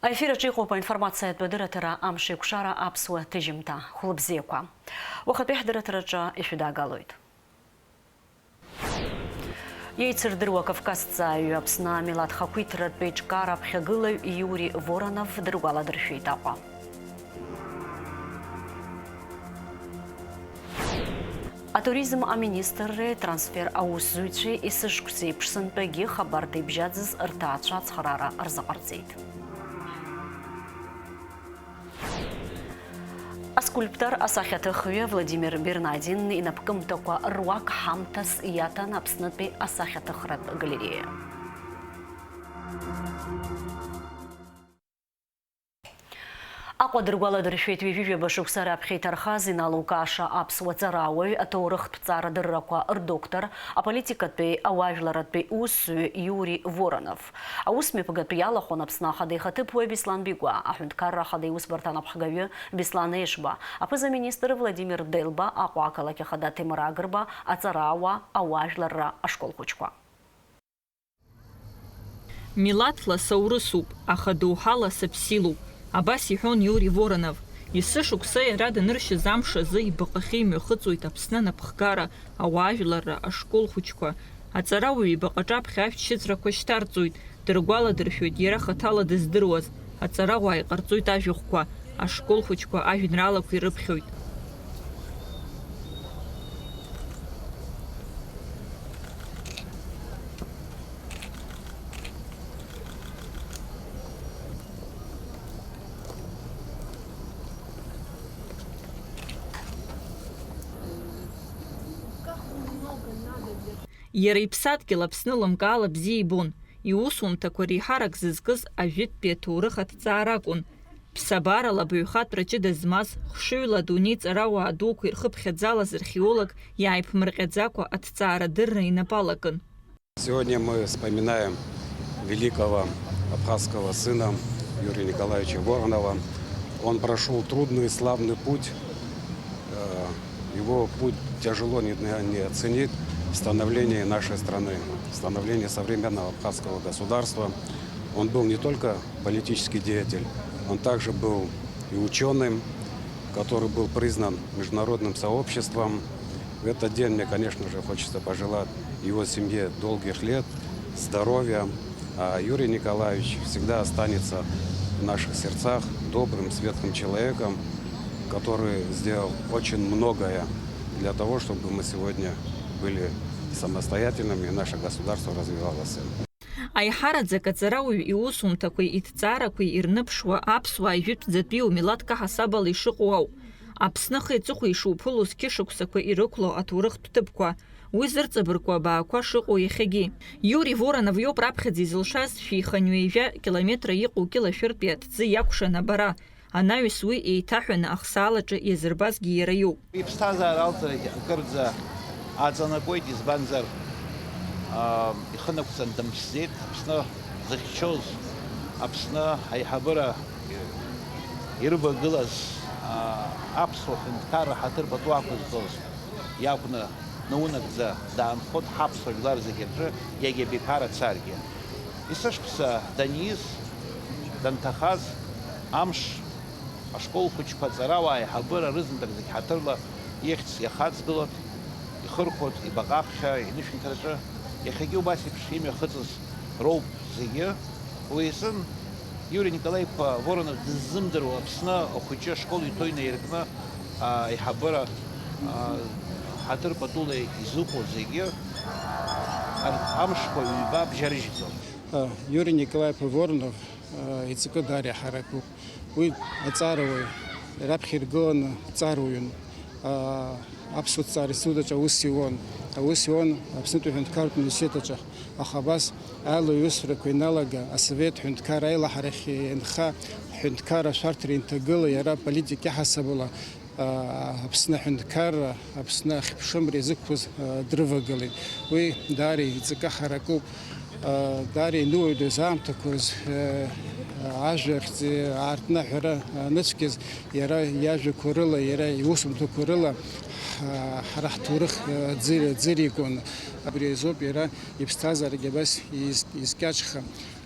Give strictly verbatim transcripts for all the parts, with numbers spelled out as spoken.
Аефир аҿы иҟоуп аинформациатә адырраҭара «Амш еиқәшара» аԥсуа ҭыжьымҭа. Хәлыбзиақәа. Уахатәи ҳдырраҭараҿы ишәыдаагалоит. Иеицырдыруа акавказҵааҩы, Аԥсны амилаҭ хақәиҭратә еиҿкаара аԥхьагылаҩ Иури Воронов дыргәаладыршәеит Аҟәа. Атуризм аминистрреи атрансфер аусзуҩцәеи есышықәсеиԥш сынтәагьы хабарда ибжьаӡыз рҭаацәа ацхыраара рзыҟарҵеит. Аскульптор, асахьаҭыхҩы Владимир Бернадин инапкымҭақәа руак ҳамҭас иаҭан Аԥснытәи асахьаҭыхратә галереиа. Аҟәа дыргәаладыршәеит ҩажәижәаба шықәса раԥхьа иҭархаз иналукааша аԥсуа ҵарауаҩ, аҭоурыхтә ҵарадыррақәа рдоктор, аполитикатәи ауаажәларратәи усзуҩ Иури Воронов. Аусмҩаԥгатә иалахәын Аԥсны Ахада ихаҭыԥуаҩ Беслан Бигәаа, аҳәынҭқарра Ахада иусбарҭа анапхгаҩы Беслан Ешба, аԥыза-министр Владимир Делба, Аҟәа ақалақь Ахада Ҭемыр Агрба, аҵарауаа, ауаажәларра ашколхәыҷқәа. Милаҭла саурысуп, аха доуҳала сыԥсилуп, абас иҳәон Иури Воронов. Есышықәса иара даныршьыз амш азы ибаҟахьы имҩахыҵуеит Аԥсны анапхгара, ауаажәларра, ашкол хәыҷқәа. Аҵарауаҩ ибаҟа аҿаԥхьа ашәҭшьыҵәрақәа шьҭарҵоит, дыргәаладыршәоит иара хаҭала дыздыруаз. Аҵарауаа иҟарҵоит ажәахәқәа, ашкол хәыҷқәа ажәеинраалақәа ирыԥхьоит. Иара иԥсадгьыл Аԥсны лымкаала бзиа ибон. Иусумҭақәа реиҳарак зызкыз ажәытәтәи аҭоурых аҭҵаара акәын. Ԥсабарала абаҩхатәра ҷыда змаз, хшыҩла адунеи ҵарауаа дуқәа ирхыԥхьаӡалаз археолог иааиԥмырҟьаӡакәа аҭҵаарадырра инапы алакын. Сегодня мы вспоминаем великого абхазского сына Юрия Николаевича Воронова. Он прошёл трудный и славный путь. Э, его путь тяжело не, не оценить в становлении нашей страны, в становлении современного абхазского государства. Он был не только политический деятель, он также был и учёным, который был признан международным сообществом. В этот день мне, конечно же, хочется пожелать его семье долгих лет, здоровья. А Юрий Николаевич всегда останется в наших сердцах добрым, светлым человеком, который сделал очень многое для того, чтобы мы сегодня были самостоятельными и наше государство развивалось. Аиҳараӡак аҵарауаҩ иусумҭақәеи иҭҵаарақәеи ирныԥшуа аԥсуаа ижәытәӡатәиу милаҭк аҳасабала ишыҟоу ауп. Аԥсны ахи аҵыхәеи ишуԥыло зқьышықәсақәа ирықәло аҭоурыхтә ҭыԥқәа, уи зырҵабыргу абаақәа шыҟоу иахьагьы. Иури Воронов иоуп раԥхьаӡа изылшаз шәи хынҩажәа километра иҟоу кьыла шәыртәи аҭӡы иакәшан абара. Анаҩс уи еиҭаҳәаны ахсаалаҿы иазырбазгьы иара иоуп. Иԥсҭазаара алҵрагьы акырӡа аҵанакуеит, избанзар, аа, ихы нақәҵан дымԥсӡеит. Аԥсны зыхьчоз, Аԥсны аиҳабыра ирывагылаз, аа, аԥсуа ҳәынҭқарра ҳаҭыр пату ақәызҵоз иакәны наунагӡа даанхоит ҳаԥсуа жәлар зегьы рҿы, иагьа абиԥара дцаргьы. Есышықәса даниз, данҭахаз, амш ашкол хәыҷқәа аҵарауаа аиҳабыра рызынтәык зегь ҳаҭырла ихьӡ иахаҵгылоит, ихырхәоит ибаҟа аԥхьа инышәынҭраҿы. Иахьагьы убас еиԥш имҩахыҵыз роуп зегьы. Уи азын Иури Николаи-иԥа Воронов дыззымдыруа Аԥсны ахәыҷы ашкол иҭоу инаиркны, аиҳабыра, а, ҳаҭыр патула изыҟоу зегьы арҭ амшқәа ҩба бжьарыжьӡом. Иури Николаи-иԥа Воронов, а, иҵакы даара иҳаракуп. Уи аҵарауаҩ, раԥхьа иргыланы дҵарауаҩын. А, Аԥсуа ҭҵааратә институт аҿы аус иуан. Аус иуан Аԥснытәи аҳәынҭқарратә университет аҿы. Аха абас аилаҩусрақәа ианалага, асовет ҳәынҭқарра аилаҳарахь ианха, ҳҳәынҭқарра ашәарҭара инҭагыла, иара аполитика иаҳасабала, а, Аԥсны аҳәынҭқарра, Аԥсны ахьыԥшымра иазықәԥоз, а, дрывагылеит. Уи даара иҵакы ҳаракуп. Даара иныуаҩдаз аамҭақәаз, ажәа ахьӡ аартны аҳәара аныцәгьаз, иара иажәақәа рыла, иара иусумҭақәа рыла ҳара ҳҭоурых ӡы-, ӡыригон. Абри азоуп иара иԥсҭазаарагьы абас из-, изкьаҿха.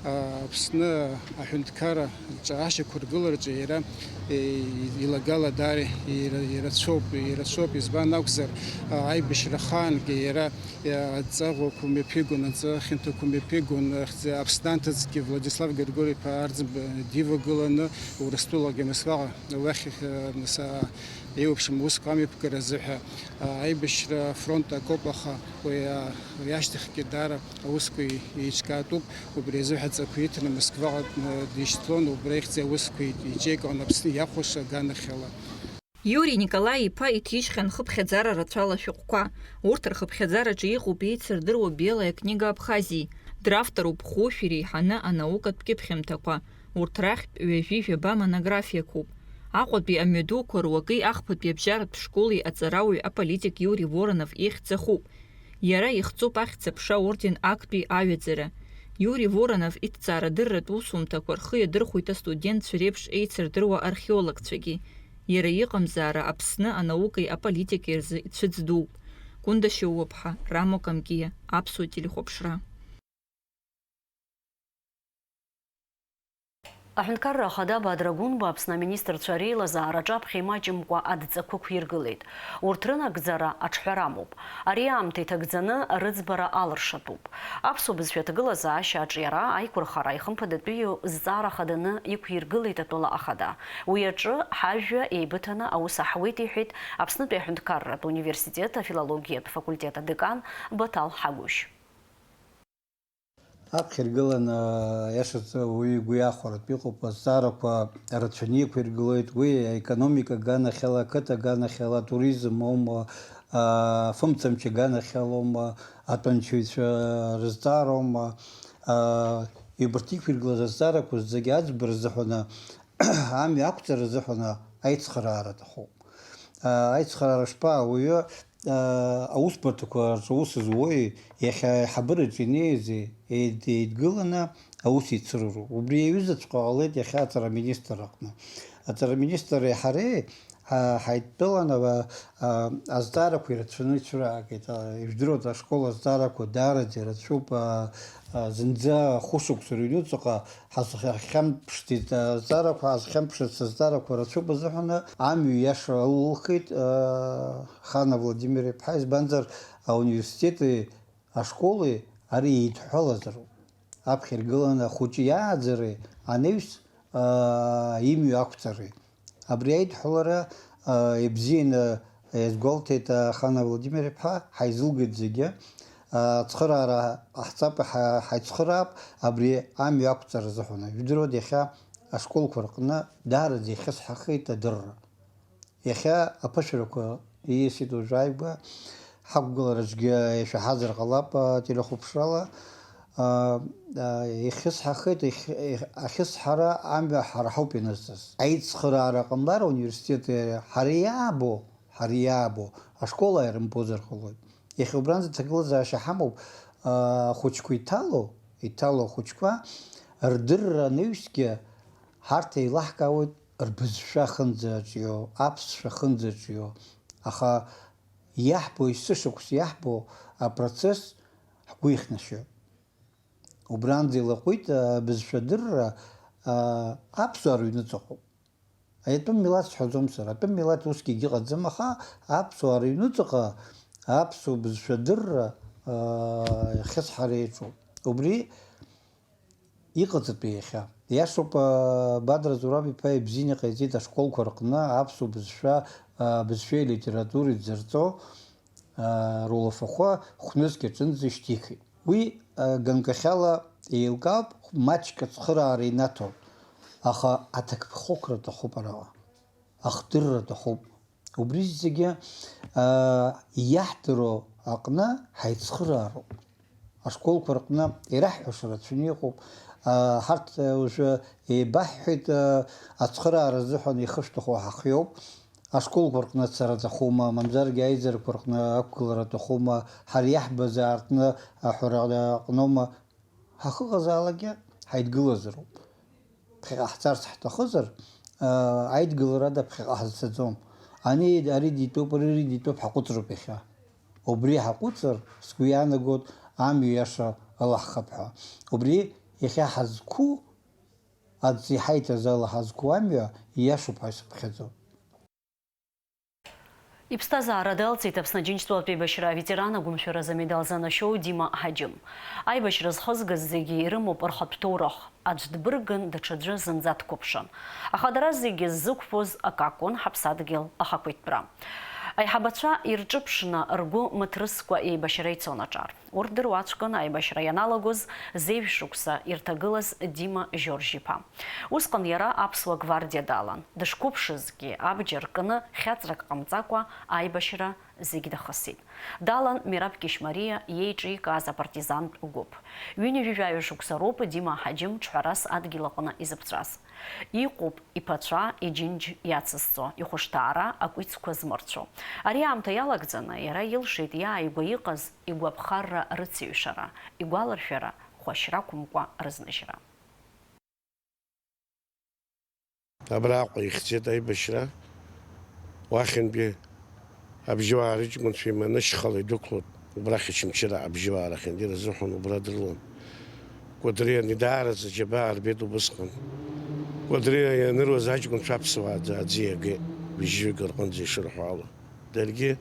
Аԥсны аҳәынҭқарра рҿы ашьақәыргылараҿы иара, е, илагала даара ира-, ирацәоуп, ирацәоуп, избан акәзар, а, аибашьра ахаангьы иара, е, адҵаӷәақәа мҩаԥигон, адҵа хьанҭақәа мҩаԥигон, ахьӡ-, Аԥсны анҭыҵгьы Владислав Григори-иԥа Арӡынба дивагыланы Урыстәылагьы Москваҟа уахь, е, нас, а, еиуеиԥшым усқәа амҩаԥгара азыҳәа, а, аибашьра афронт акоуп, аха уи, а, уи ашьҭахьгьы даара аусқәа еиҿкаатәуп, убри азы ҳәа ҵақәиҭны Москваҟа дишьҭлон, убра ихьӡ аусқәа еиҿеикаон Аԥсны иахәаша аганахьала. Иури Николаи-иԥа иҭижьхьан хыԥхьаӡара рацәала ашәҟәқәа. Урҭ рхыԥхьаӡараҿы иҟоуп еицырдыруа Белая книга Абхазии, дравторуп хәышә иреиҳаны анаукатә кьыԥхьымҭақәа, урҭ рахьтә ҩажәи жәаба монографиақәоуп. Аҟәатәи амҩадуқәа руаки ахԥатәи абжьаратә школи аҵарауаҩ аполитик Иури Воронов ихьӡ ахуп. Иара ихҵоуп Ахьӡ-аԥша аорден актәи аҩаӡара. Иури Воронов иҭҵаарадырратә усумҭақәа рхы иадырхәоит астудентцәа реиԥш еицырдыруа археологцәагьы. Иара иҟамзаара Аԥсны анаукеи аполитикеи рзы ицәыӡ дууп. Кәында Шьоуаԥҳа, Рамо Камкиа, Аԥсуа телехәаԥшра. Аҳәынҭқарра Ахада Бадра Гәынба Аԥсны аминистрцәа реилазаараҿы аԥхьа имаҷымкәа адҵақәа ықәиргылеит. Урҭ рынагӡара аҿҳәара амоуп. Ари аамҭа иҭагӡаны рыӡбара алыршатәуп. Аԥсуа бызшәа аҭагылазаашьа аҿиара аиқәырхара ихымԥадатәиу зҵаара хаданы иқәиргылеит атәыла ахада. Уи аҿы ҳажәа еибыҭаны аус аҳуеит, иҳәеит Аԥснытәи аҳәынҭқарратә университет афилологиатә факультет адекан Баҭал Ҳагәышь. Аԥхьа иргыланы, иашаҵәҟьа, уаҩы игәы иахәаратәы иҟоуп, азҵаарақәа рацәаны иқәиргылоит, уи аекономика аганахьала, ақыҭа аганахьала, атуризм аума, афымцамч аганахьалоума, атәанчаҩцәа рызҵаароума, убарҭ иқәиргылаз азҵаарақәа зегьы аӡбара азыҳәаны, амҩа ақәҵара азыҳәаны аицхыраара аҭахуп. Аицхыраара шԥа, ауаҩы, аусбарҭақәа рҿы аус зуои, иахьа аиҳабыраҿы инеизи еид-, еидгыланы аус еицыруроуп. Убри аҩызаҵәҟьа ҟалеит иахьа аҵара аминистр аҟны. Аҵара аминистри ҳареи ҳа-, ҳаидтәалан, а, а, азҵаарақәа ирацәаны ицәыраагеит. А, ижәдыруада, ашкол азҵаарақәа даараӡа ирацәоуп. А, а, зынӡа хәышықәса рыҩнуҵаҟа ҳазхьамԥшӡеит, азҵаарақәа, ҳазхьамԥшырц азҵаарақәа рацәоуп азыҳәаны амҩа иаша алылхит, а, Хана Владимир-иԥҳа, избанзар, ауниверситети ашколи ари еидҳәалазароуп. Аԥхьа иргыланы ахәыҷы иааӡареи анаҩс, аа, имҩа ақәҵареи. Абри аидҳәалара, аа, ибзианы иазгәалҭеит, аа, Хана Владимир-иԥҳа, ҳаизылгеит зегьы. Аа, ацхыраара ҟаҳҵап, ҳа-, ҳаицхыраап, абри амҩа ақәҵара азыҳәан. Ижәдыруада, иахьа ашколқәа рҟны даараӡа ихьысҳахеит адырра. Иахьа аԥышәарақәа ииасит уажәы ааигәа, ҳақәгылараҿгьы ишәаҳазар ҟалап, а, телехәаԥшрала. А, а, ихьысҳахеит, ихь-, ихь-, ахьысҳара амҩа ҳара ҳауп ианызҵаз. Аицхыраара ҟамлар, ауниверситет ҳара иаабо, ҳара иаабо ашкол ааирымбозар ҟалоит. Иахьа убранӡа ҭагылазаашьа ҳамоуп, а, ахәыҷқәа иҭало, иҭало ахәыҷқәа рдырра анаҩсгьы ҳарҭ еилаҳкаауеит, рбызшәа ахьынӡаҿио, аԥсшәа ахьынӡаҿио, аха иаҳбо, есышықәс иаҳбо апроцесс ҳгәы ихнашьоит. Убранӡа илаҟәит абызшәа адырра, а, аԥсуаа рыҩныҵаҟоуп. Атәым милаҭ сҳәаӡом сара, атәым милаҭ усгьы егьыҟаӡам, аха аԥсуаа рыҩныҵаҟа аԥсуа бызшәа адырра, а, иахьысҳара еиҿуп. Убри иҟаҵатәи иахьа. Иашоуп, а, Бадра Зураб-иԥа ибзианы иҟаиҵеит ашколқәа рҟны аԥсуа бызшәа, а, бызшәеи литературеи дзырҵо, а, рулафахәы хәнызқь аҿынӡа ишьҭихит. Уи, а, ганкахьала еилкаауп, маҷк ацхыраара инаҭоит, аха аҭакԥхықәра аҭахуп араҟа. Ахдырра аҭахуп. Убри зегьы, аа, иаҳдыруа аҟны ҳаицхыраароуп. Ашколқәа рҟны ираҳҳәаша рацәаны иҟоуп. Аа, ҳарҭ, уажәы еибаҳҳәеит, аа, ацхыраара азыҳәан ихышәҭаху ҳахиоуп. Ашколқәа рҟны ацара аҭахума, мамзаргьы аизарақәа рҟны ақәгылара аҭахума, ҳара иаҳбаз аартны аҳәара аҟноума? Ҳахыҟазаалакгьы ҳаидгылазароуп. Ԥхьаҟа ҳцарц ҳҭахызар, аа, аидгыларада ԥхьаҟа ҳазцаӡом. Ани, ари дитәуп, ари дитәуп, ҳаҟәыҵроуп иахьа. Убри ҳаҟәыҵыр, сгәы иаанагоит, амҩа иаша алаҳхып ҳәа. Убри Иахьа ҳазқәу, аӡ иҳаиҭаз ала ҳазқәу амҩа ииашоуп ҳәа сыԥхьаӡоит. Иԥсҭазаара далҵит Аԥсны Аџьынџьтәылатәи еибашьра аветеран агәымшәаразы амедал занашьоу Дима Ҳаџьым. Аибашьра зхызгаз зегьы ирымоуп рхатә ҭоурых, аӡә дбыргын, даҽаӡәы зынӡа дқәыԥшын. Аха дара зегьы ззықәԥоз акы акәын, ҳаԥсадгьыл ахақәиҭтәра. Аиҳабацәа ирҿыԥшны, ргәы мыҭрыскәа еибашьра ицон аҿар. Урҭ дыруаӡәкын аибашьра ианалагоз зеижә шықәса ирҭагылаз Дима Жьоржь-иԥа. Усҟан иара аԥсуа гвардиа далан. Дышқәыԥшызгьы, абџьар кны, хьаҵрак ҟамҵакәа аибашьра зегь дахысит. Далан Мераб Кьышьмариа иеиҿикааз апартизантә гәыԥ. Ҩынҩажәи жәаҩа шықәса роуп Дима Ҳаџьым ҿҳәарас адгьыл аҟны изыԥҵәаз. Иҟоуп иԥацәа, иџьынџь иацызҵо, ихәышҭаара акәицқәа змырцәо. Ари аамҭа иалагӡаны иара илшеит иааигәа иҟаз игәаԥхарра рыцеиҩшара, игәаларшәара хәашьра қәымкәа рызныжьра. Абраҟа ихьӡеит аибашьра, уахьынтәи абжьуаа рыҷкәынцәа иманышьхала идәықәлоит, убрахь Очамчыра абжьуаа рахьынтәи ирзыҳәан убра дрылан. Кәыдры ианидаараӡа џьабаа рбеит убысҟан. Кәыдры ианыруаз аҷкәынцәа аԥсуаа аӡы иагеит, быжьҩык рҟынӡа ишырҳәо ала. Даргьы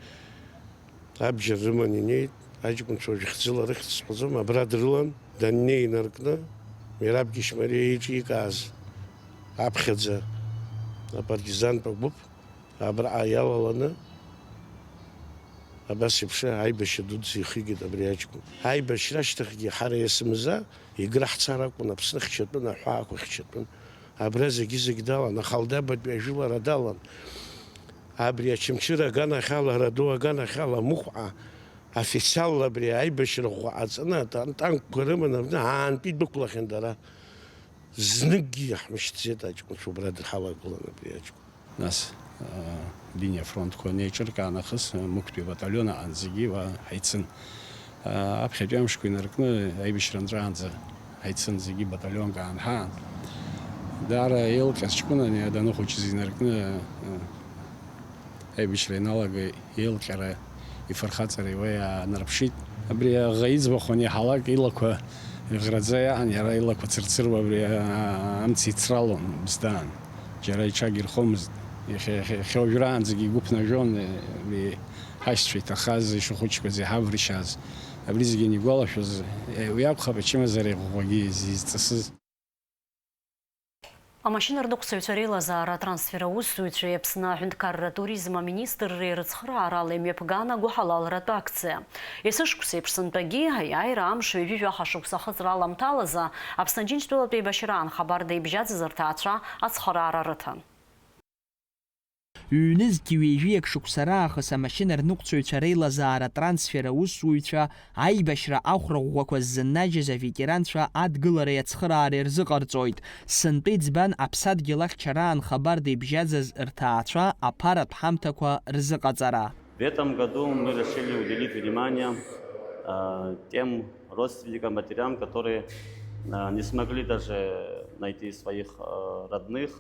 абџьар рыман инеит, аҷкәынцәа уажә хьӡыла рыхьӡ сҳәаӡом, абра дрылан, даннеи инаркны, Мераб Кьышьмариа еиҿикааз аԥхьаӡа апартизантә агәыԥ абраҟа иалаланы, абас еиԥш аибашьра дуӡӡа ихигеит абри аҷкәын. Аибашьра ашьҭахьгьы ҳара есымза Егры ҳцар акәын, Аԥсны хьчатәын, аҳәаақәа хьчатәын. Абра зегьы-зегь далан, Ахалдабатәи ажәылара далан. Абри Очамчыра аганахьала, Радоу аганахьала, Мықәҟа официалла абри аибашьра ӷәӷәа ҟаҵаны, атан-, танкқәа рыманы абны аантәи дәықәлахьан дара. Зныкгьы иаҳмышьҭӡеит аҷкәынцәа, убра дҳалагылан абри аҷкәын. Нас, а, линиа фронтқәа неиҿыркаан нахыс, а, Мықәтәи баталион аҟан зегьы уа ҳаицын. А, аԥхьатәи амшқәа инаркны аибашьра нҵәаанӡа ҳаицын зегьы баталионк аанҳаан. Даара еилҟьаз ҷкәынан иа даныхәыҷыз инаркны, а, аибашьра ианалагеит. Илҟьара, ифырхаҵареи уи аанарԥшит. Абри аӷа иӡбахә аниҳәалак, илақәа ӷраӡа иаан, иара илақәа цырцыруа абри, а-, амца ицралон, бздаан. Џьара иҽагирхомызт. Иахьа, иахьа, иахьа уажәраанӡагьы игәы ԥнажәон, абри ҳашьцәа иҭахаз, ишахәыҷқәаз, иҳаврышьааз. Абри зегьы анигәалашәоз, уи акәхап ачымазара ӷәӷәагьы зизҵысыз. Амашьына рныҟәцаҩцәа реилазаара атрансфер аусзуҩцәеи Аԥсны аҳәынҭқарра туризм аминистрреи рыцхыраарала имҩаԥган агәыҳалалратә акциа. Есышықәсеиԥш сынтәагьы, аиааира амш ҩажәи жәаха шықәса ахыҵра аламҭалазы, Аԥсны Аџьынџьтәылатә еибашьраан Хабарда ибжьаӡыз рҭаацәа ацхыраара рыҭан. Ҩнызқьи ҩажәи акы шықәса раахыс амашьына рныҟәцаҩцәа реилазаара трансфер аусзуҩцәа аибашьра ахәра ӷәӷәақәа ззыннажьыз аветеранцәа адгылареи ацхыраареи рзыҟарҵоит. Сынтәа иӡбан аԥсадгьыл ахьчараан Хабарда ибжьаӡыз рҭаацәа аԥаратә ҳамҭақәа рзыҟаҵара. В этом году мы решили уделить внимание, э, тем родственникам, матерям, которые, э, не смогли даже найти своих, э, родных.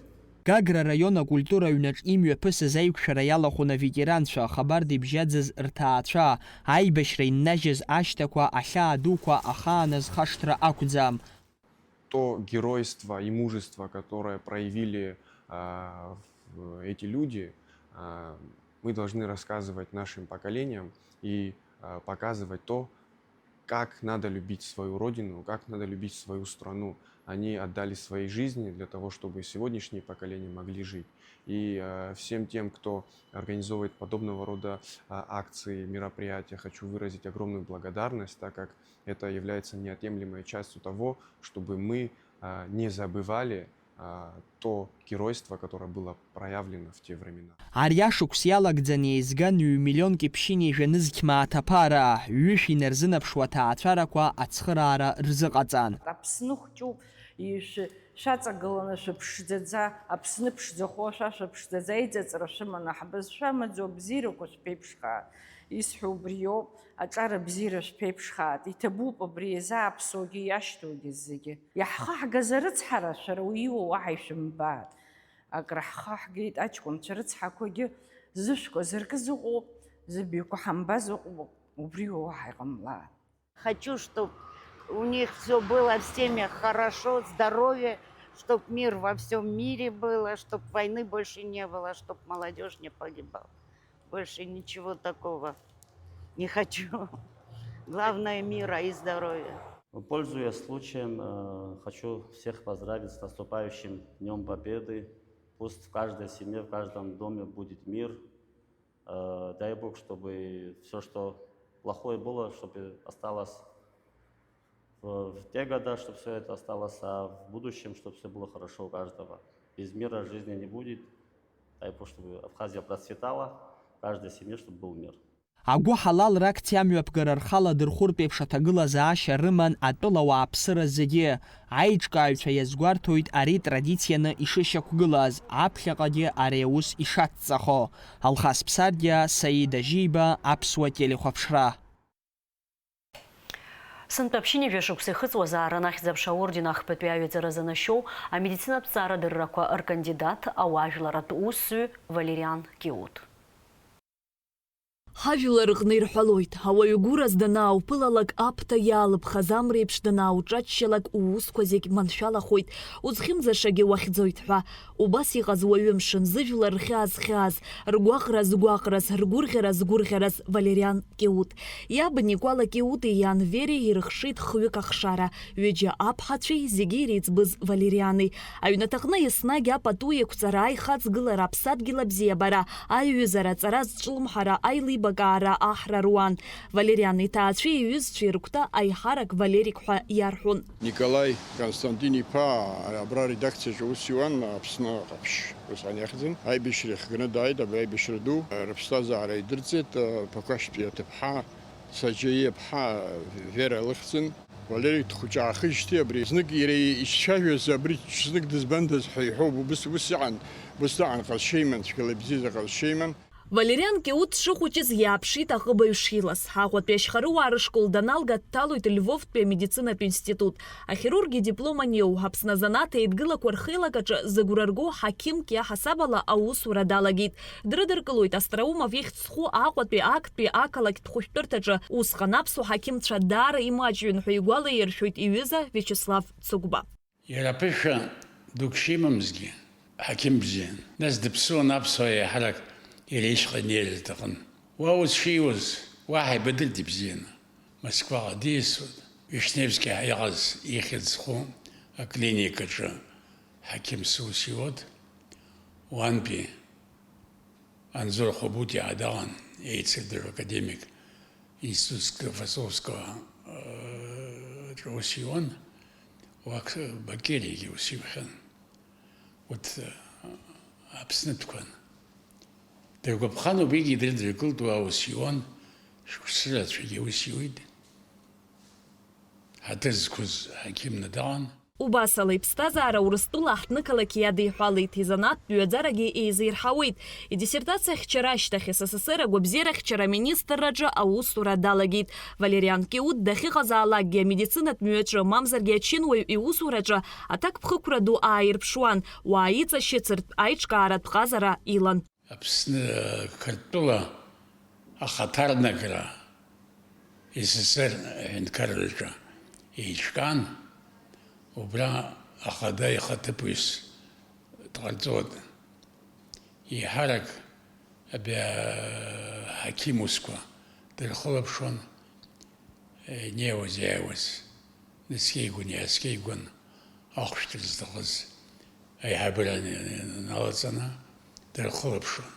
Гагра араион акультура аҩнаҿ имҩаԥысыз аиқәшәара иалахәын аветеранцәа, Хабарда ибжьаӡыз рҭаацәа, аибашьра иннажьыз ашьҭақәа, ахьаа дуқәа ахааназ хашҭра ақәӡам. То геройство и мужество, которое проявили, а, в-, эти люди, а, мы должны рассказывать нашим поколениям и, а, показывать то, как надо любить свою родину, как надо любить свою страну. Они отдали свои жизни для того, чтобы сегодняшние поколения могли жить. И, э, всем тем, кто организовывает подобного рода, а, акции, мероприятия, хочу выразить огромную благодарность, так как это является неотъемлемой частью того, чтобы мы, а, не забывали, а, то геройство, которое было проявлено в те времена. Ари ашықәс иалагӡаны еизган ҩ-миллионки ԥшьынҩажәа нызқь мааҭ аԥара, ҩышә инарзынаԥшуа аҭаацәарақәа ацхыраара рзыҟаҵан. Аԥсны хәҷуп, ишәы-, шәаҵагыланы шәыԥшӡаӡа, Аԥсны ԥшӡахо шәа шәыԥшӡаӡа, иҵыҵра шәыманы ҳбызшәа амаӡоу абзиарақәа шәԥеиԥшхааит. Исҳәо убриоуп, аҿар абзиара шәԥеиԥшхааит, иҭабуп абри иазааԥсоугьы иашьҭоугьы зегьы. Иаҳхаҳгаз арыцҳара шәара уиуа уаҳа ишәымбааит. Акраҳхаҳгеит аҷкәынцәа рыцҳақәагьы, зышәқәа зыркыз ыҟоуп, зыбаҩқәа ҳамбаз ыҟоуп, убриуа уаҳа иҟамлааит. Хочу, чтоб У них все было в семьях хорошо, здоровье, чтоб мир во всем мире было, чтоб войны больше не было, чтоб молодежь не погибала. Больше ничего такого не хочу. Главное мира и здоровья. Пользуясь случаем, э, хочу всех поздравить с наступающим Днем Победы. Пусть в каждой семье, в каждом доме будет мир. Э, дай Бог, чтобы все, что плохое было, чтобы осталось в, в те года, чтобы все это осталось, а в будущем, чтобы все было хорошо у каждого. Без мира жизни не будет. Дай Бог, чтобы Абхазия процветала, в каждой семье, чтобы был мир. Агәыҳалалра акциа амҩаԥгара рхала дырхәыртә еиԥш аҭагылазаашьа рыман атәылауааԥсыра зегьы. Аиҿкааҩцәа иазгәарҭоит ари традицианы ишышьақәгылаз, аԥхьаҟагьы ари аус ишацҵахо. Алхас Ԥсардиа, Саида Жьиба, Аԥсуа телехәаԥшра. Сынтәа ԥшьынҩажәа шықәса ихыҵуазаарын Ахьӡ-аԥша аорден ахԥатәи аҩаӡара занашьоу амедицинатә ҵарадыррақәа ркандидат, ауаажәларратә усзуҩ Валериан Киут. Ҳажәлар рҟны ирҳәалоит, ауаҩы гәыраз данаауԥылалак, аԥҭа иаалыԥхаз амреиԥш данаауҿаччалак, уусқәа зегь маншәалахоит, узхьымӡашагьы уахьӡоит ҳәа. Убас иҟаз уаҩымшын, зыжәлар рхьаа зхьааз, ргәаҟра згәаҟраз, ргәырӷьара згәырӷьараз Валериан Киут. Иаб Никәала Киути иан Вери ирыхшеит хҩык ахшара, ҩыџьа аԥҳацәеи зегьы иреиҵбыз Валериани. Аҩнаҭаҟны еснагь апату еиқәҵара, аихаҵгылара, аԥсадгьыл абзиабара, аиҩызара, аҵара зҿлымҳара, аилибакаара аҳра руан. Валериан иҭаацәеи иҩызцәеи рыгәҭа аиҳарак Валерик ҳәа иарҳәон. Николаи Константин-иԥа абра аредакциаҿы аус иуан, Аԥсны Ҟаԥшь усҟан иахьӡын. Аибашьра ихганы дааит, абри аибашьра ду рыԥсҭазаара идырҵеит, Ԥақәашьтәи аҭыԥҳа Саџьаиа-ԥҳа Вера лыхьӡын. Валери дхәыҷаахижьҭеи абри знык иара ицәажәоз абри ҽазнык дызбандаз ҳәа иҳәоуп, убыс, убыс иҟан, убыс аҟан ҟазшьеиман, цәгьала ибзиаз аҟазшьеиман. Валериан Киут дшыхәыҷыз иааԥшит аҟыбаҩ шилаз. Аҟәатәи ашьхарыуаа рышкол даналга дҭалоит Львовтәи амедицинатә институт. Ахирург идиплом аниоу, Аԥсны азанааҭ еидгылақәа рхеилак аҿы зыгәра рго ҳақьымк иаҳасабала аусура далагеит. Дрыдыркылоит Остроумов ихьӡ зху Аҟәатәи актәи ақалақьтә хәышәтәырҭаҿы. Усҟан аԥсуа ҳақьымцәа даара имаҷҩын ҳәа игәалаиршәоит иҩыза Виачеслав Цыгәба. Иара ԥышәа дук шимамзгьы, ҳақьым бзиан. Нас дыԥсуан аԥсуаа еиҳарак иара ишҟа инеир лҭахын. Уа ус шиуаз, уаҳа ибадырт ибзианы. Москваҟа диасуан. Вишневски ҳәа иҟаз ихьӡ зху аклиникаҿы ҳақьым сус иуан. Уантәи Анзор Хәабутиаа далан, еицырдыруа академик, институт Склифосовского, э, ҿы ус иуан, уа Бакериагьы ус иухьан. Урҭ, э, Аԥснытәқәан. Дыргәаԥхан убригьы дрыдыркылт, уа ус иуан, шықәсырацәагьы ус иуит. Ҳаҭыр зқәыз ҳақьымны далан. Убасала, иԥсҭазаара Урыстәыла аҳҭнықалақь иадиҳәалеит, изанааҭтә ҩаӡарагьы еизирҳауеит. Идиссертациа ахьчара ашьҭахь С С С Р агәабзиарахьчара аминистрраҿы аусура далагеит. Валериан Киут дахьыҟазаалакгьы амедицинатә мҩаҿы, мамзаргьы ачынуаҩ иусураҿы аҭакԥхықәра ду ааирԥшуан, уаа иҵашьыцыртә аиҿкааратә ҟазара илан. Аԥсны, Қырҭтәыла ахаҭарнакра С С С Р аҳәынҭқарраҿы еиҿкаан, убра ахада ихаҭыԥуаҩс дҟарҵон. Еиҳарак абри аҳақьым усқәа дырхылаԥшуан, инеиуаз, иааиуаз, наскьеигәан, иааскьеигәан, ахәшә дырзҭахыз аиҳабыра налаҵаны дырхылаԥшуан.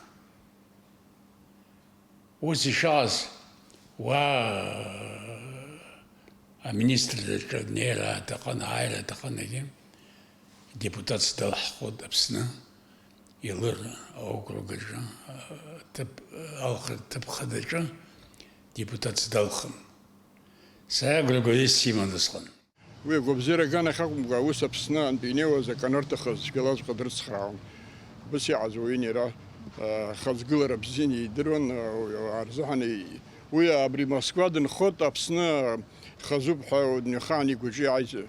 Ус ишыҟаз, уа аминистрраҿы днеира аҭахын, ааира аҭахын, егьи депутатс далҳхуан Аԥсны, Елыр аокруг аҿы, аҭыԥ, алхратә ҭыԥ хадаҿы депутатс далхын. Сара агрогарист симан усҟан. Уи агәабзиара аганахь акәымкәа, аус Аԥснынтә инеиуаз акы анырҭахыз цәгьалаҵәҟьа дрыцхраауан. Убыс иҟаз уаҩын иара, а, хаҵгылара бзианы идыруан, а, ауаа рзыҳәан и-, уи абри Москва дынхоит, Аԥсны хазуп ҳәа днеихаан игәаҿы иааиз-,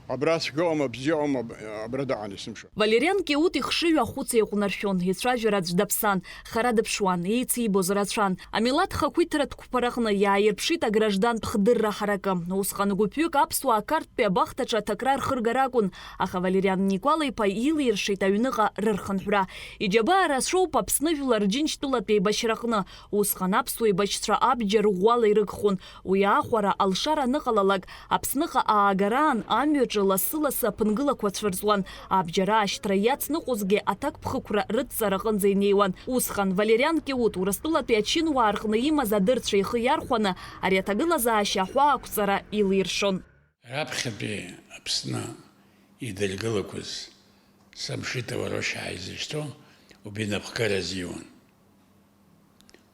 Абра цәгьоума, бзиоума, абра даан исымшо. Валериан Кьеут ихшыҩ ахәыц еиҟәнаршәон, ицәажәара аӡә даԥсан, хара дыԥшуан, еицибоз рацәан. Амилаҭ хақәиҭратә қәԥараҟны иааирԥшит аграждантә хдырра ҳаракы. Усҟан гәыԥҩык аԥсуаа Қарҭтәи абахҭаҿы аҭакра рхыргар акәын, аха Валериан Никәал-иԥа илиршеит аҩныҟа рырхынҳәра. Иџьабаа рацәоуп Аԥсны жәлар Џьынџьтәылатә еибашьраҟны. Усҟан аԥсуа еибашьцәа абџьар ӷәӷәала ирыгхон. Уи аахәара алшара аныҟалалак, Аԥсныҟа аагараан амҩаҿы лассы-лассы аԥынгылақәа цәырҵуан, абџьар аашьҭра иацныҟәозгьы аҭакԥхықәра рыдҵараҟынӡа инеиуан. Усҟан Валериан Кьеут Урыстәылатәи ачынуаа рҟны имаз адырцәа ихы иархәаны, ари аҭагылазаашьа аҳәаақәҵара илиршон. Раԥхьатәи Аԥсны идыргылақәаз Самшитова Рушьаа изышьҭоу убри инапхгара азиуан.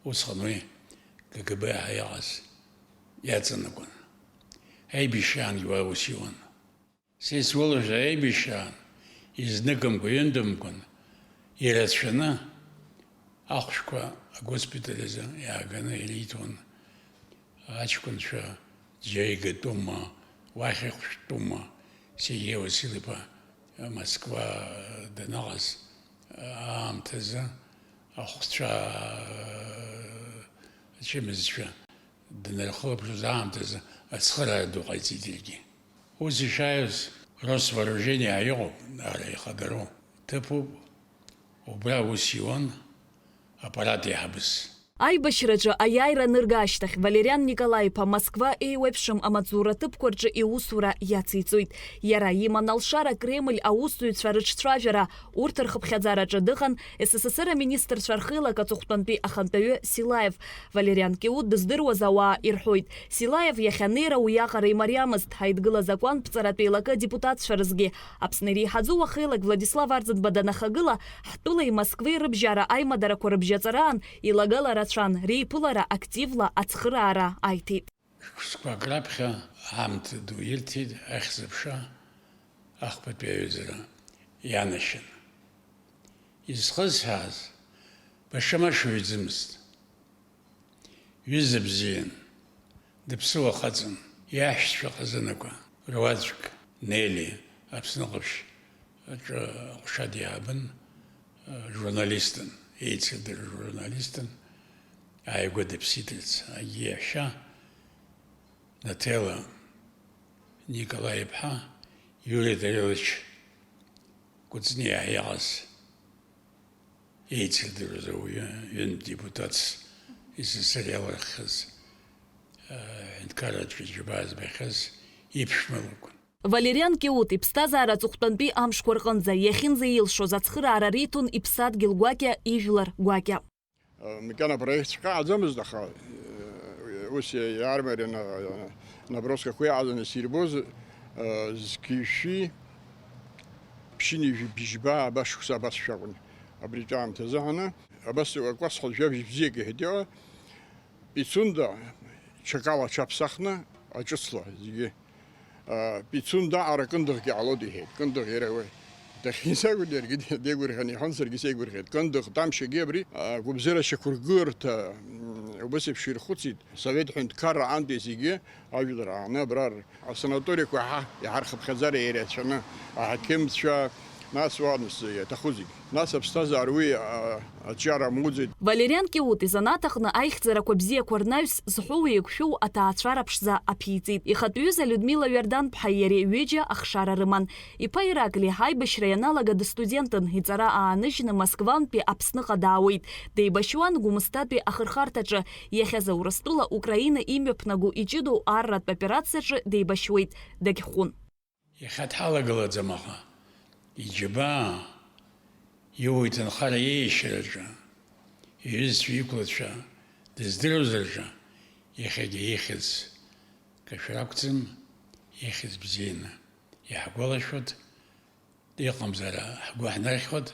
Усҟан уи К Г Б ҳәа иҟаз иаҵанакуан. Аибашьраангьы уа аус иуан. Са исгәалашәоит, аибашьраан изныкымкәа, ҩынтәымкәан ирацәаны ахәшәқәа агоспиталь азы иааганы ириҭон. Аҷкәынцәа џьа игатәума, уахь ихәшәтәума, Сергеи Васил-иԥа Москва даныҟаз аамҭазы ахәцәа ачымазцәа днархылаԥшыз аамҭазы ацхыраара ду ҟаиҵеит иаргьы. Ус ишааиз, Росвооружение ҳәа иҟоуп, ара ихадароу ҭыԥуп, убра аус иуан аппарат еиҳабыс. Аибашьраҿы аиааира анырга ашьҭахь, Валериан Николаи-иԥа Москва еиуеиԥшым амаҵзура ҭыԥқәа рҿы иусура иациҵоит. Иара иман алшара Кремль аусзуҩцәа рыҿцәажәара, урҭ рхыԥхьаӡараҿы дыҟан С С С Р аминистрцәа рхеилак аҵыхәтәантәи ахантәаҩы Силаев. Валериан Кьеут дыздыруаз ауаа ирҳәоит, Силаев иахьанеира уиаҟара имариамызт, ҳаидгыла закәанԥҵаратәи еилакы адепутатцәа рзгьы. Аԥсны иреиҳаӡоу уахеилак Владислав Арӡынба данахагыла, ҳтәылеи Москвеи рыбжьара аимадарақәа рыбжьаҵараан илагала рацәан, реиԥылара активла ацхыраара аиҭеит. Шықәсқәак раԥхьа аамҭа ду ирҭеит ахьӡ-аԥша ахԥатәи аҩаӡара ианашьан. Изхысҳәааз баша-маша уаҩӡамызт. Ҩыза бзиан, дыԥсыуа хаҵан, иаҳәшьцәа хазынақәа руаӡәк, Нели, Аԥсны ҟаԥшь аҿы аҟәша диаабын, журналистын, еицырдыруа журналистын, ааигәа дыԥсит, егьи иаҳәшьа, Наҭела Николаи-иԥҳа, Иури Дарелович Кәыҵниа иаҟаз еицырдыруаз ауаҩы, ҩынтә депутатс С С С Р иалырххьаз, аҳәынҭқарратә џьабаа збахьаз иԥшәма лакәын. Валериан Кьеут иԥсҭазаара аҵыхәтәантәи амшқәа рҟынӡа иахьынӡаилшоз ацхыраара риҭон иԥсадгьыл гәакьа, ижәлар гәакьа. Макьана апроект шәҟәы ааӡамызт, аха ус иаармарианы наброскақәа иаазаны сирбоз, зқьи жәшәи ԥшьынҩажәи бжьба абас шықәса абас шәакәын. Абри аамҭазы ҳаны абас акәасқьа жәабжь бзиак иҳәеит, иҟа Пицунда ҽакала аҽаԥсахны аҿыцла зегьы. Пицунда аҟара кындыӷгьы ҟалоит иҳәеит. Кындыӷ иара уи дахьизагәан иаргьы деигәырӷьан иҳәон, саргьы сеигәырӷьеит. Кындыӷ тамшьагьы абри агәыбзиара шьақәыргыларҭа убас еиԥш ирхәыцит. Асовет ҳәынҭқарра аантәи зегьы ажәлар ааны абра асанаториақәа ҳа иҳархыԥхьаӡара иреицәаны аҳақьымцәа, нас уа нас иаҭаху зегь. Нас аԥсҭазаара уи аҿиара амуӡеит. Валериан Кьеут изанааҭ аҟны аихьӡарақәа бзиақәа рнаҩс зҳәоу еиқәшәоу аҭаацәара ԥшӡа аԥиҵеит. Ихатә ҩыза Людмила Ҩардан-ԥҳаи иареи ҩыџьа ахшара рыман. Иԥа Иракли ҳаибашьра ианалага дыстудентын, иҵара ааныжьны Москвантәи Аԥсныҟа даауеит. Деибашьуан Гәымсҭатәи ахырхарҭаҿы, иахьазы Урыстәыла Украина имҩаԥнаго иҷыдоу арратә операциаҿы деибашьуеит, дагьхәын. Иахьа дҳалагылаӡам, аха иџьабаа, иуа иҭынхара иеиашьараҿы, иҩызцәа иқәлацәа дыздыруазарҿы, иахьагьы ихьӡ кашәар акәӡам, ихьӡ бзианы иаҳгәалашәоит, иҟамзар ҳгәы ҳнархьуеит.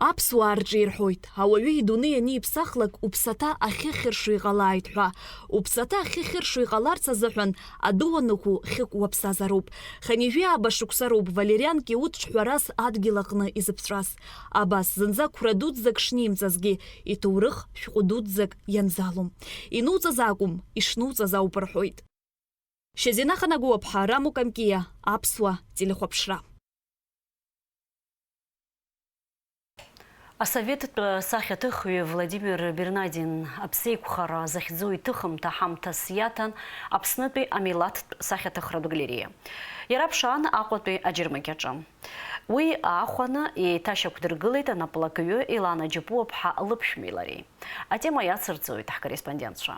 Аԥсуаа рҿы ирҳәоит, ауаҩы идунеи аниԥсахлак уԥсаҭа ахьыхьыршо иҟалааит ҳәа. Уԥсаҭа ахьыхьыршо иҟаларц азыҳәан адәы уаныхәо хьык уаԥсазароуп. Хынҩажәи ааба шықәса роуп Валериан Кьеут ҿҳәарас адгьыл аҟны изыԥҵәаз. Абас, зынӡа қәра дуӡӡак шнимҵазгьы, иҭоурых шәҟәы дуӡӡак ианзалом. Инуҵаз акәым, ишнуҵаз ауп рҳәоит. Шьазина Ханагәыуаԥҳа, Рамо Камкиа, Аԥсуа телехәаԥшра. Асоветтә сахьаҭыхҩы Владимир Бернадин аԥсеиқәхара захьӡу иҭыхымҭа ҳамҭас иаҭан Аԥснытәи амилаҭтә сахьаҭыхратә галереиа. Иара ԥшаан Аҟәатәи аџьармыкьаҿы. Уи аахәаны еиҭашьақәдыргылеит анаплакҩы Елана Џьапуаԥҳа лыԥшәмеи лареи. Атема иацырҵоит ҳкорреспондентцәа.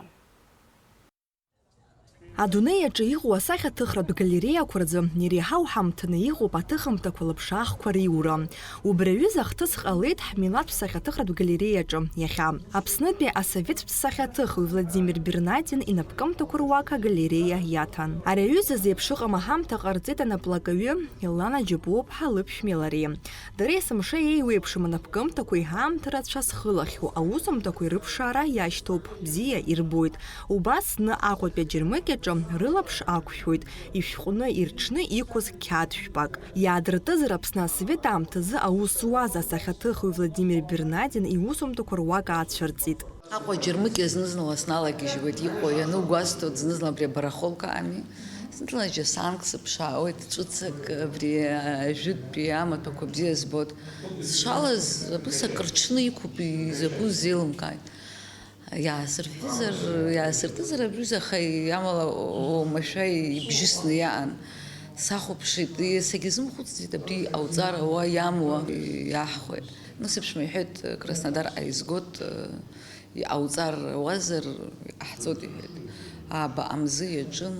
Адунеи аҿы иҟоу асахьаҭыхратә галереиақәа рзы иреиҳау ҳамҭаны иҟоуп аҭыхымҭақәа лыԥшаахқәа риура. Убри аҩыза ахҭыс ҟалеит ҳмилаҭтә сахьаҭыхратә галереиаҿы иахьа. Аԥснытәи асоветтә сахьаҭыхҩы Владимир Бернадин инапкымҭақәа руак агалереиа иаҭан. Ари аҩыза зеиԥш ыҟам аҳамҭа ҟарҵеит анаплакаҩы Елана Џьапуаԥҳа лыԥшәмеи лареи. Дара есымша еиуеиԥшым анапкымҭақәеи ҳаамҭа рацәа зхылахьоу аусумҭақәеи рыԥшаара иашьҭоуп, бзиа ирбоит. Убас зны Аҟәатәи аџьармыкьаҿы рылаԥш ақәшәоит, ишәҟәны ирҽны иқәыз қьаад шәпак. Иаадыртызар Аԥсны асовет аамҭазы аус зуаз асахьаҭыхҩы Владимир Бернадин иусумҭақәа руак аацәырҵит. Аҟәа аџьармыкьа зны-зынла сналагьежьуеит, иҟоу иану гәасҭоит, зны-зынла абри абарахолка ами, зны-зынла џьасанк сыԥшаауеит, ҿыцак абри ажәытәтәи амаҭәақәа бзиа збоит. Сшалаз, абыс акрыҽны иқәуп, изакәу сзеилымкааит. Иаасырҳәызар, иаасыртызар абри, аха амала уамашәа ибжьысны иаан. Сахәаԥшит, сагьазымхәыцӡеит, абри ауҵар ауа иамуа иаҳхәеит. Ну, сыԥшәма иҳәеит, Краснодар аизгот, Иҟауҵар ауазар, иҟаҳҵоит, иҳәеит. Ааба амзы иаҿын,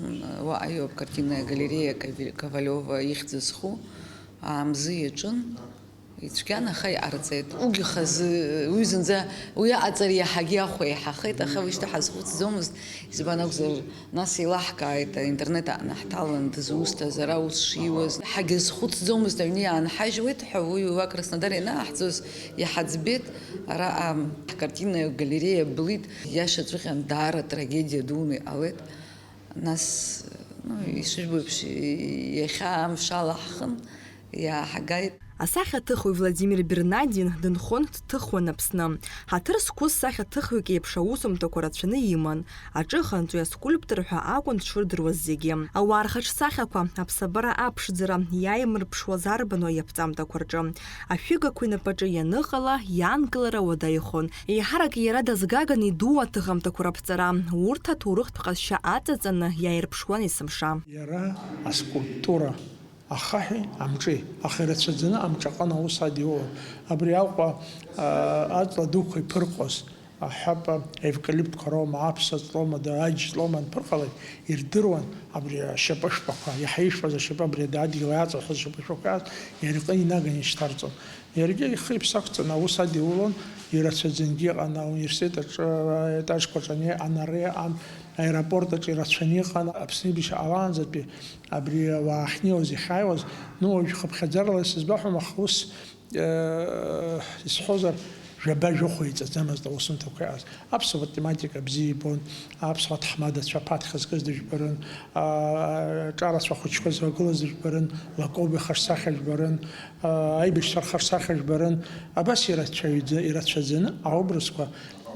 уаҟа иоуп картинная галереиа Каве-, Ковалева ихьӡ зху, аамзы иаҿын, ицәгьан, аха иҟарҵеит. Уигьы хазы, уи зынӡа, уи аҟаҵара иаҳагьы ахә еиҳахеит, аха уи шьҭа ҳазхәыцӡомызт, избан акәзар, Нас еилаҳкааит, аинтернет аҟны ҳҭалан дызусҭаз, ара ус шиуаз. Ҳагьазхәыцӡомызт, аҩны иаанҳажьуеит ҳәа, уи уа Краснодар ианааҳҵоз иҳаӡбеит, араҟа ҳкартинная галереиа былит, иашаҵәҟьан даара трагедиа дуны иҟалеит. Нас, ну, ишыжәбо еиԥш, иахьа амшала ҳхын, иааҳгеит. Асахьаҭыхҩы Владимир Бернадин дынхон, дҭыхуан Аԥсны. Ҳаҭыр зқәыз сахьаҭыхҩык еиԥш аусумҭақәа рацәаны иман. Аҿыхантәи аскульптор ҳәа акәын дшырдыруаз зегьы. Ауаа рхаҿсахьақәа, аԥсабара аԥшӡара иааимырԥшуаз арбану иаԥҵамҭақәа рҿы? Ашәыгақәа инапаҿы ианыҟала, иаанкылара уадаҩхон. Еиҳарак иара дазгаган идуу аҭыхымҭақәа раԥҵара. Урҭ аҭоурыхтә ҟазшьа аҵаҵаны иааирԥшуан есымша. Иара аскульптура ахаҳәи амҿи, аха ирацәаӡаны амҿаҟын аус адиулон. Абри Аҟәа, аа, аҵла дуқәа иԥырҟоз, аҳәапа, аевкалиптқәа роума, аԥса ҵлоума, дара аџь ҵлоума анԥырҟалак, ирдыруан абри ашьапышәпақәа, иаҳа ишәпаз ашьапы, абри адгьыл иаҵахаз ашьапышәпақәа иааз, иара иҟны инаганы ишьҭарҵон. Иаргьы ихы-иԥсы ақәҵаны аус адиулон, ирацәаӡангьы иҟан ауниверситет аҿы, аетажқәа аҿы ани-, анара иҟан, аеропорт аҿы ирацәаны иҟан, Аԥсны еибашьра ҟалаанӡатәи абри ауаа ахьнеиуаз, иахьааиуаз, ну, уажә хыԥхьаӡарала исызбаҳәом, аха ус, э, исҳәозар, жәаба-жәохә еиҵаӡамызт аусумҭақәа иҟаз. Аԥсуа тематика бзиа ибон, аԥсуа ҭаҳмадацәа аԥаҭхь зкыз дыжәбарын, а, ҿарацәа хәыҷқәа злагылаз дыжәбарын, Лакоба ихаҿсахьа жәбарын, а, аибашьцәа рхаҿсахьа жәбарын. Абас ирацәаҩӡа-, ирацәаӡаны аобразқәа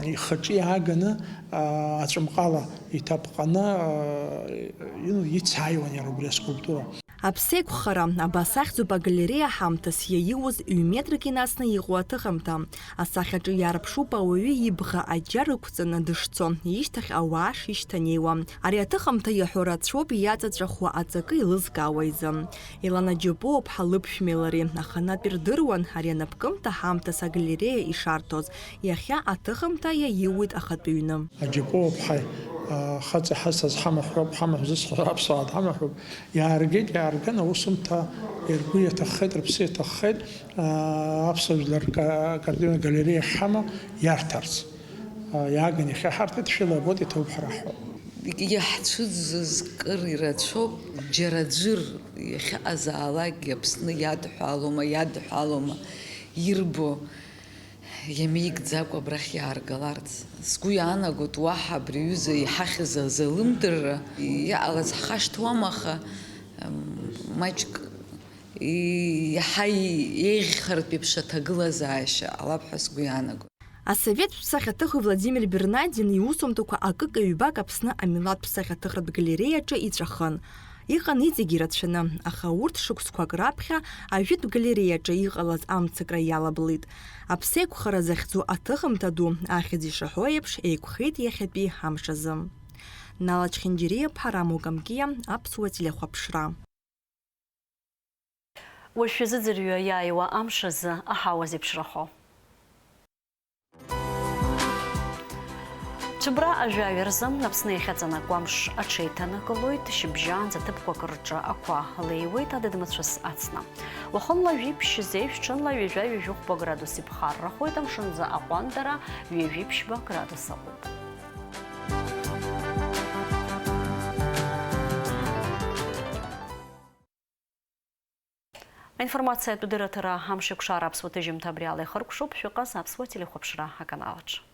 ихаҿы иааганы, а, аҵәымҟала иҭаԥҟаны, а, ину-, ицааиуан иара убри аскульптура. Аԥсеиқәхара, абас ахьӡуп агалереиа ҳамҭас иаиуз ҩ-метрак инасны иҟоу аҭыхымҭа. Асахьаҿы иаарԥшуп ауаҩы ибӷа аџьар ықәҵаны дышцо, ишьҭахь ауаа шишьҭанеиуа. Ари аҭыхымҭа иаҳәо рацәоуп иаҵаҵәахуа аҵакы еилызкаауа изы. Елана Џьапуаԥҳа лыԥшәмеи лареи аханатә ирдыруан ари анапкымҭа ҳамҭас агалереиа ишарҭоз, иахьа аҭыхымҭа иаиуит ахатәы ҩны. Аџьапуаԥҳаи, а, хаҵа ҳазҭаз ҳамаҳәроуп, ҳамаҳә зысҳәо аԥсуаа дҳамаҳәроуп. Иааргеит, иаарган, аусумҭа ргәы иаҭаххеит, рыԥсы иаҭаххеит, а, аԥсуа жәлар ка-, акартина галереиа ахьҳамоу иарҭарц. А, иааган иахьа ҳарҭеит, шәыла абоит, иҭабуп ҳара ҳҳәо. Иаҳцәыӡыз кыр ирацәоуп, џьара аӡәыр иахьыҟазаалакгьы Аԥсны иадҳәалома, иадҳәалома, ирбо, иамеигӡакәа абрахь иааргаларц. Сгәы иаанагоит, уаҳа абри аҩыза иҳахьыз азалымдырра иҟалаз ҳхашҭуам, аха, м, маҷк и-, иаҳа и-, еиӷьхартә еиԥш аҭагылазаашьа ҟалап ҳәа сгәы иаанагоит. Асовет ԥсахьаҭыхҩы Владимир Бернадин иусумҭақәа акык-ҩбак Аԥсны амилаҭ ԥсахьаҭыхратә галереиаҿы иҵәахын. Иҟан иҵегь ирацәаны, аха урҭ шықәсқәак раԥхьа ажәытә галереиаҿы иҟалаз амцакра иалаблит. Аԥсеиқәхара захьӡу аҭыхымҭа ду, ахьӡ ишаҳәо еиԥш, еиқәхеит иахьатәи амш азы. Нала Чхинџьириа-ԥҳа, Рамо Камкиа, Аԥсуа телехәаԥшра. Уажә шәазыӡырҩы иааиуа амш азы аҳауа зеиԥшрахо. Цәыбра ажәаҩа рзы Аԥсны иахьаҵанакуа амш аҽеиҭанакылоит, шьыбжьаанӡа ҭыԥқәак рҿы ақәа леиуеит, адыд-мацәыс ацна. Уахынла жәиԥшь зеижә, ҽынла ҩажәа-ҩажәихәба градус иԥхаррахоит, амшынӡы аҟәандара ҩажәиԥшьба градус аҟоуп. Аинформациатә дырраҭара Амшеикәшара аԥсуа ҭыжьымҭа абри ала ихыркәшоуп, шәыҟаз аԥсуа телехәаԥшра аканалаҿ.